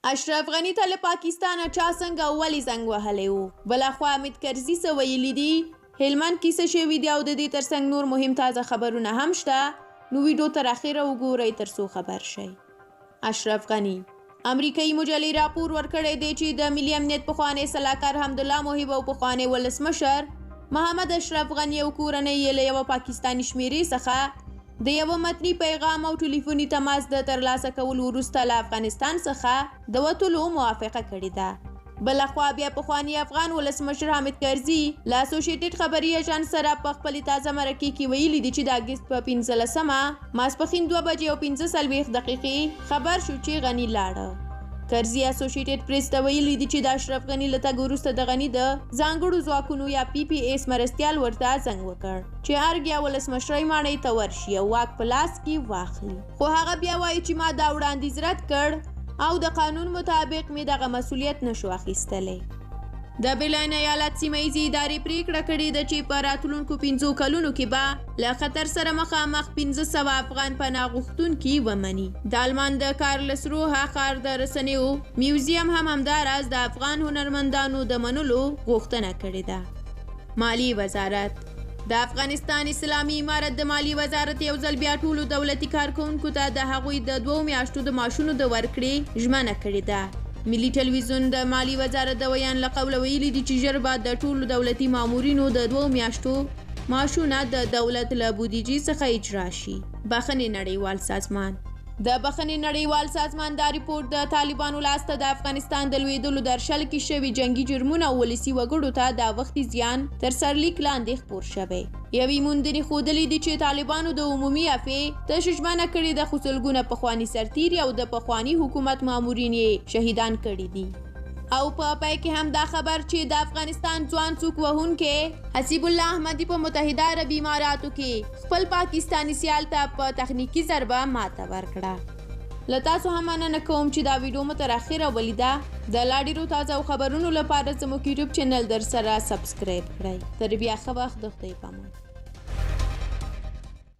اشرف غني ته له پاکستانه چا څنګه او ولې زنګ وهلی و؟ بله خوا حامد کرزي څه ویلي دي؟ هلمند کې څه شوي دي او د دې ترڅنګ نور مهم تازه خبرونه هم شته، نو ویډیو تر اخره وګورئ تر څو خبر شئ. اشرف غني امریکایي مجلې راپور ورکړی دی چې د ملي امنیت پخوانی سلاکار حمدالله محب او پخوانی ولسمشر محمد اشرف غني او کورنۍ یې له یوه پاکستاني شمیرې څخه د یوه متني پیغام او ټلیفوني تماس د ترلاسه کولو وروسته له افغانستان څخه د وتلو موافقه کړې ده. بله خوا بیا پخواني افغان ولسمشر حامد کرزي له اسوشیټډ خبري اژانس سره په خپلې تازه مرکې کې ویلي دي چې د اګست په 15مه ماسپښین 2:45 خبر شو چې غني لاړه. کرزي اسوشیټډ پریس ته ویلي دي چې د اشرف غني له تګ وروسته د غني د ځانګړو ځواکونو یا پي پي ایس مرستیال ورته زنګ وکړ چې ارګ یا ولسمشرۍ ماڼۍ ته ورشي او واک په لاس کې واخلي، خو هغه بیا وایي چې ما دا وړاندیز رد کړ او د قانون مطابق مې دغه مسولیت نشو اخیستلی. د برلین ایالت سیمه ییزې ادارې پریکړه کړې ده چې په راتلونکو 5 کلونو کې به له خطر سره مخامخ 500 افغان پناه غوښتونکي ومني. د آلمان د کارلسروه ښار د رسنیو میوزیم هم همداراز د افغان هنرمندانو د منلو غوښتنه کړې ده. مالي وزارت د افغانستان اسلامي امارت د مالي وزارت یو ځل بیا ټولو دولتي کارکوونکو ته د هغوی د 2 میاشتو د معاشونو د ورکړې ژمنه کړې ده. ملي ټلویزیون د مالي وزارت د ویاند له قوله ویلي دي چې ژر به د ټولو دولتي مامورینو د 2 میاشتو معاشونه د دولت له بودیجې څخه اجرا شي. بخښنې نړیوال سازمان د بخښنې نړیوال سازمان دا رپورټ د طالبانو لاسته د افغانستان د لوېدلو درشل کې شوي جنګي جرمونه او ولسي وګړو ته د وختي زیان تر سرلیک لاندې خپور شوی. یوې موندنې ښودلې دي چې طالبانو د عمومي عفوې تش ژمنه کړې ده، خو سلګونه پخواني سرتیري او د پخواني حکومت مامورین یې شهیدان کړي دي. او په پای کې هم دا خبر چې د افغانستان ځوان څوک وهونکی حسیب الله احمدي په متحده عربي اماراتو کې خپل پاکستاني سیال ته په تخنیکي ضربه ماته ورکړه. له تاسو هم مننه کوم چې دا ویډیو مو تر اخره ولیده. د لا ډېرو تازه خبرونو لپاره زموږ یوټیوب چینل در سره سبسکرایب کړئ. تر بیا ښه وخت، د خدای په امان.